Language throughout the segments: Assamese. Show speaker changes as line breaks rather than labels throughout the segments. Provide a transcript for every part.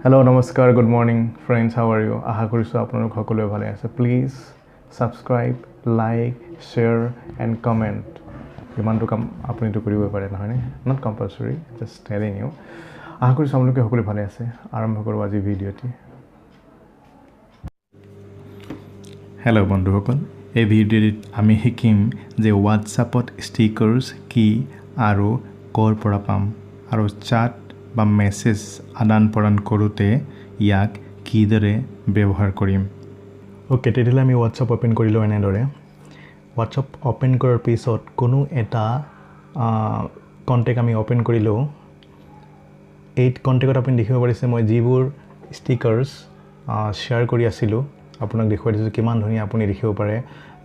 হেল্ল' নমস্কাৰ, good morning friends, how are you? আশা কৰিছোঁ আপোনালোক সকলোৱে ভালে আছে। Please subscribe, like, share and comment. ইমানটো কাম আপুনিতো কৰিবই পাৰে, নহয়নে? Not compulsory, just telling you. আশা কৰিছোঁ আপোনালোকে সকলোৱে ভালে আছে। আৰম্ভ কৰোঁ আজি ভিডিঅ'টি। হেল্ল' বন্ধুসকল, এই ভিডিঅ'টিত আমি শিকিম যে হোৱাটছআপত ষ্টিকাৰ্ছ কি আৰু ক'ৰ পৰা পাম আৰু চাট বা মেছেজ আদান প্ৰদান কৰোঁতে ইয়াক কিদৰে ব্যৱহাৰ কৰিম। অ'কে, তেতিয়াহ'লে আমি হোৱাটছআপ অ'পেন কৰিলোঁ এনেদৰে। হোৱাটছআপ অ'পেন কৰাৰ পিছত কোনো এটা কণ্টেক্ট আমি অ'পেন কৰিলোঁ। এই কণ্টেক্টত আপুনি দেখিব পাৰিছে মই যিবোৰ ষ্টিকাৰ্ছ শ্বেয়াৰ কৰি আছিলোঁ আপোনাক দেখুৱাই দিছোঁ। কিমান ধুনীয়া আপুনি দেখিব পাৰে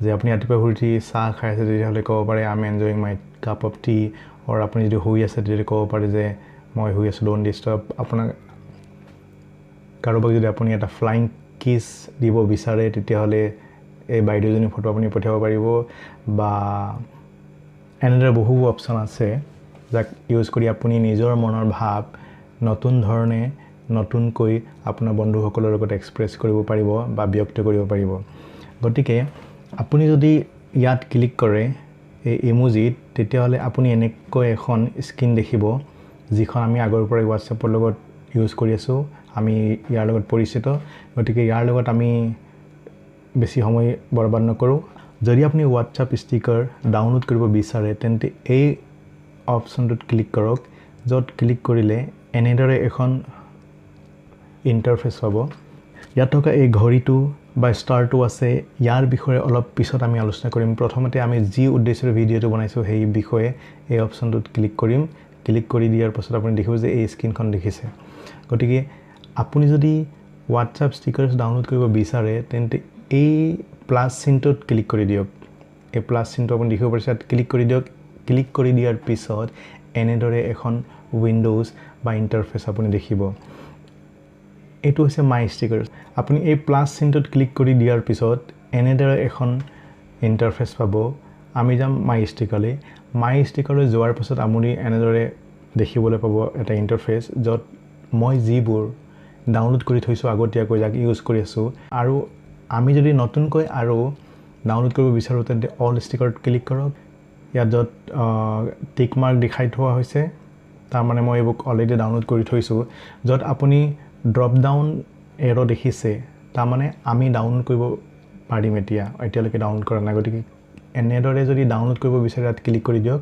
যে আপুনি ৰাতিপুৱা শুই উঠি চাহ খাই আছে তেতিয়াহ'লে ক'ব পাৰে I am enjoying my cup of tea, or আপুনি যদি শুই আছে তেতিয়াহ'লে ক'ব পাৰে যে মই শুই আছোঁ, don't disturb. আপোনাক কাৰোবাক যদি আপুনি এটা ফ্লাইং কিছ দিব বিচাৰে তেতিয়াহ'লে এই বাইদেউজনীৰ ফটো আপুনি পঠিয়াব পাৰিব, বা এনেদৰে বহু অপশ্যন আছে যাক ইউজ কৰি আপুনি নিজৰ মনৰ ভাৱ নতুন ধৰণে নতুনকৈ আপোনাৰ বন্ধুসকলৰ লগত এক্সপ্ৰেছ কৰিব পাৰিব বা ব্যক্ত কৰিব পাৰিব। গতিকে আপুনি যদি ইয়াত ক্লিক কৰে এই ইমোজিত, তেতিয়াহ'লে আপুনি এনেকৈ এখন স্ক্ৰীণ দেখিব যিখন আমি আগৰ পৰাই হোৱাটছএপৰ লগত ইউজ কৰি আছোঁ, আমি ইয়াৰ লগত পৰিচিত। গতিকে ইয়াৰ লগত আমি বেছি সময় বৰবাদ নকৰোঁ। যদি আপুনি হোৱাটছআপ ষ্টিকাৰ ডাউনলোড কৰিব বিচাৰে তেন্তে এই অপশ্যনটোত ক্লিক কৰক, য'ত ক্লিক কৰিলে এনেদৰে এখন ইণ্টাৰফেচ পাব। ইয়াত থকা এই ঘড়ীটো বা ষ্টাৰটো আছে, ইয়াৰ বিষয়ে অলপ পিছত আমি আলোচনা কৰিম। প্ৰথমতে আমি যি উদ্দেশ্যৰে ভিডিঅ'টো বনাইছোঁ সেই বিষয়ে এই অপশ্যনটোত ক্লিক কৰিম। ক্লিক কৰি দিয়াৰ পাছত আপুনি দেখিব যে এই স্ক্ৰীণখন দেখিছে। গতিকে আপুনি যদি হোৱাটছআপ ষ্টিকাৰ্ছ ডাউনলোড কৰিব বিচাৰে তেন্তে এই প্লাছ চিনটোত ক্লিক কৰি দিয়ক। এই প্লাছ চিনটো আপুনি দেখিব পাৰিছে, ইয়াত ক্লিক কৰি দিয়ক। ক্লিক কৰি দিয়াৰ পিছত এনেদৰে এখন উইণ্ড'জ বা ইণ্টাৰফেচ আপুনি দেখিব। এইটো হৈছে মাই ষ্টিকাৰ্ছ। আপুনি এই প্লাছ চিনটোত ক্লিক কৰি দিয়াৰ পিছত এনেদৰে এখন ইণ্টাৰফেচ পাব। আমি যাম মাই ষ্টিকাৰলৈ। মাই ষ্টিকাৰলৈ যোৱাৰ পাছত আপুনি এনেদৰে দেখিবলৈ পাব এটা ইণ্টাৰফেচ য'ত মই যিবোৰ ডাউনলোড কৰি থৈছোঁ আগতীয়াকৈ, যাক ইউজ কৰি আছোঁ, আৰু আমি যদি নতুনকৈ আৰু ডাউনলোড কৰিব বিচাৰোঁ তেন্তে অল ষ্টিকাৰত ক্লিক কৰক। ইয়াত য'ত টিক মাৰ্ক দেখাই থোৱা হৈছে, তাৰমানে মই এইবোৰ অলৰেডি ডাউনলোড কৰি থৈছোঁ। য'ত আপুনি ড্ৰপ ডাউন এৰ' দেখিছে, তাৰমানে আমি ডাউনলোড কৰিব পাৰিম, এতিয়ালৈকে ডাউনলোড কৰা নাই। গতিকে এনেদৰে যদি ডাউনলোড কৰিব বিচাৰে ইয়াত ক্লিক কৰি দিয়ক।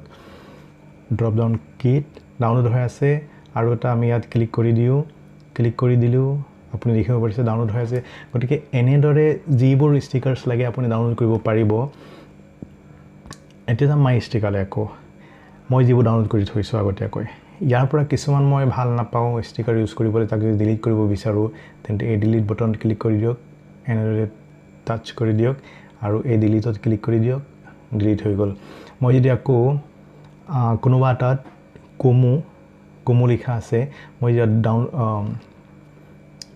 ড্ৰপ ডাউন কিট ডাউনলোড হৈ আছে, আৰু এটা আমি ইয়াত ক্লিক কৰি দিওঁ। ক্লিক কৰি দিলেও আপুনি দেখিব পাৰিছে ডাউনলোড হৈ আছে। গতিকে এনেদৰে যিবোৰ ষ্টিকাৰ্ছ লাগে আপুনি ডাউনলোড কৰিব পাৰিব। এতিয়া যাম মাই ষ্টিকাৰলৈ। আকৌ মই যিবোৰ ডাউনলোড কৰি থৈছোঁ আগতীয়াকৈ, ইয়াৰ পৰা কিছুমান মই ভাল নাপাওঁ ষ্টিকাৰ ইউজ কৰিবলৈ, তাক যদি ডিলিট কৰিব বিচাৰোঁ তেন্তে এই ডিলিট বটনত ক্লিক কৰি দিয়ক, এনেদৰে টাচ কৰি দিয়ক আৰু এই ডিলিটত ক্লিক কৰি দিয়ক, ডিলিট হৈ গ'ল। মই যদি আকৌ কোনোবা এটাত কুমু লিখা আছে, মই ইয়াত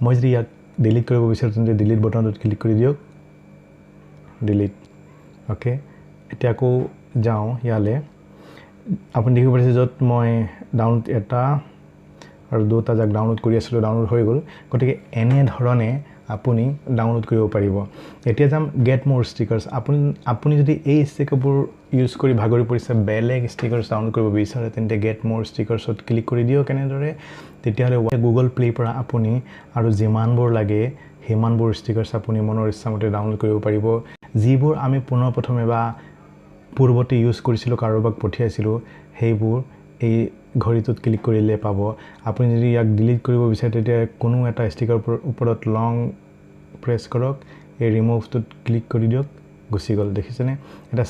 মই যদি ইয়াক ডিলিট কৰিব বিচাৰোঁ তেন্তে ডিলিট বটনটোত ক্লিক কৰি দিয়ক, ডিলিট। অ'কে, এতিয়া আকৌ যাওঁ ইয়ালৈ। আপুনি দেখিব পাৰিছে য'ত মই ডাউনলোড এটা আৰু দুটা যাক ডাউনলোড কৰি আছিলোঁ ডাউনলোড হৈ গ'ল। গতিকে এনেধৰণে আপুনি ডাউনলোড কৰিব পাৰিব। এতিয়া যাম গেট মোৰ ষ্টিকাৰ্ছ। আপুনি যদি এই ষ্টিকাৰবোৰ ইউজ কৰি ভাগৰি পৰিছে, বেলেগ ষ্টিকাৰ্ছ ডাউনলোড কৰিব বিচাৰে তেন্তে গেট মোৰ ষ্টিকাৰ্ছত ক্লিক কৰি দিয়ক এনেদৰে। তেতিয়াহ'লে গুগল প্লে'ৰ পৰা আপুনি আৰু যিমানবোৰ লাগে সিমানবোৰ ষ্টিকাৰ্ছ আপুনি মনৰ ইচ্ছামতে ডাউনলোড কৰিব পাৰিব। যিবোৰ আমি পুনৰ প্ৰথমে বা পূৰ্বতে ইউজ কৰিছিলোঁ, কাৰোবাক পঠিয়াইছিলোঁ, সেইবোৰ এই ঘড়ীটোত ক্লিক কৰিলে পাব। আপুনি যদি ইয়াক ডিলিট কৰিব বিচাৰে তেতিয়া কোনো এটা ষ্টিকাৰ ওপৰত লং প্ৰেছ কৰক, এই ৰিমুভটোত ক্লিক কৰি দিয়ক, গুচি গ'ল। দেখিছেনে? এটা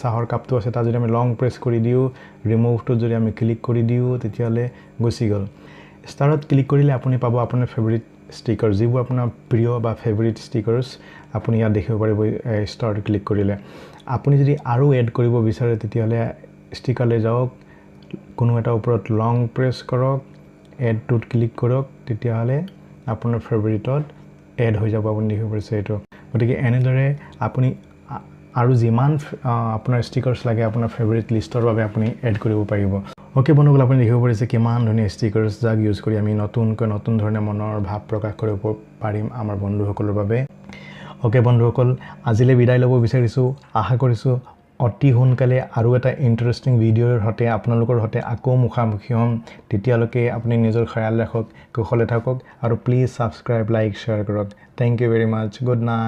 চাহৰ কাপটো আছে, তাত যদি আমি লং প্ৰেছ কৰি দিওঁ, ৰিমুভটোত যদি আমি ক্লিক কৰি দিওঁ তেতিয়াহ'লে গুচি গ'ল। ষ্টাৰত ক্লিক কৰিলে আপুনি পাব আপোনাৰ ফেভৰিট ষ্টিকাৰ, যিবোৰ আপোনাৰ প্ৰিয় বা ফেভৰিট ষ্টিকাৰ্ছ আপুনি ইয়াত দেখিব পাৰিব ষ্টাৰত ক্লিক কৰিলে। আপুনি যদি আৰু এড কৰিব বিচাৰে তেতিয়াহ'লে ষ্টিকাৰলৈ যাওক, কোনো এটা ওপৰত লং প্ৰেছ কৰক, এডটোত ক্লিক কৰক, তেতিয়াহ'লে আপোনাৰ ফেভৰিটত এড হৈ যাব। আপুনি দেখিব পাৰিছে এইটো। গতিকে এনেদৰে আপুনি আৰু যিমান আপোনাৰ ষ্টিকাৰ্ছ লাগে আপোনাৰ ফেভৰিট লিষ্টৰ বাবে আপুনি এড কৰিব পাৰিব। অ'কে বন্ধুসকল, আপুনি দেখিব পাৰিছে কিমান ধুনীয়া ষ্টিকাৰ্ছ, যাক ইউজ কৰি আমি নতুনকৈ নতুন ধৰণে মনৰ ভাৱ প্ৰকাশ কৰিব পাৰিম আমাৰ বন্ধুসকলৰ বাবে। অ'কে বন্ধুসকল, আজিলৈ বিদায় ল'ব বিচাৰিছোঁ। আশা কৰিছোঁ অতি সোনকালে আৰু এটা ইণ্টাৰেষ্টিং ভিডিঅ'ৰ সৈতে আপোনালোকৰ সৈতে আকৌ মুখামুখি হ'ম। তেতিয়ালৈকে আপুনি নিজৰ খেয়াল ৰাখক, কুশলে থাকক আৰু প্লিজ ছাবস্ক্ৰাইব, লাইক, শ্বেয়াৰ কৰক। Thank you very much, good night.